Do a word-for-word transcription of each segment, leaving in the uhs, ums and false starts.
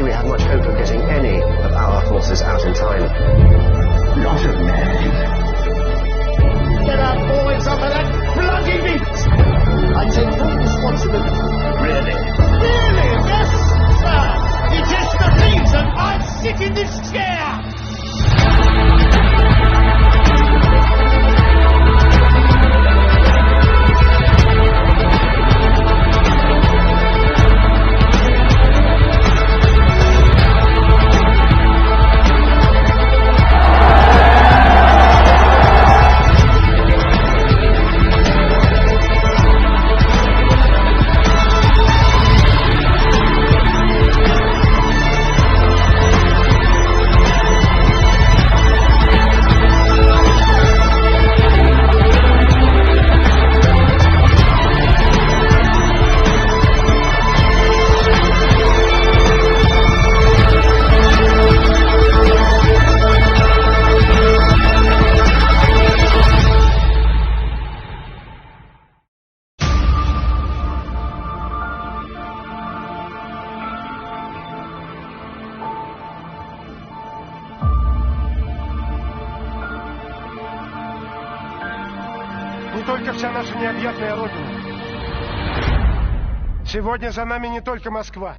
We have much hope of getting any of our forces out in time. Lot of men. Get our boys off of that bloody beach! I take full responsibility. Really? Really? Yes, sir! It is the reason I sit in this chair! Не только вся наша необъятная Родина. Сегодня за нами не только Москва.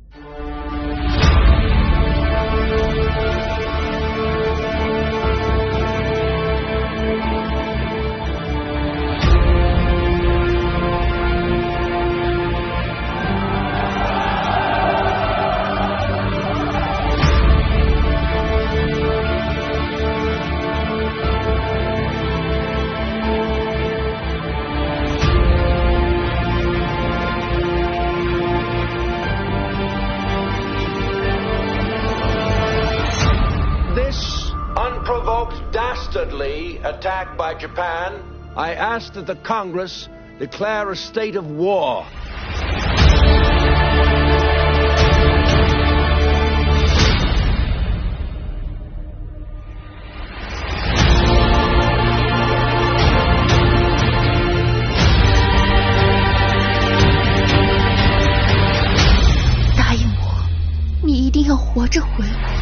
This unprovoked, dastardly attack by Japan, I ask that the Congress declare a state of war. 答应我，你一定要活着回来。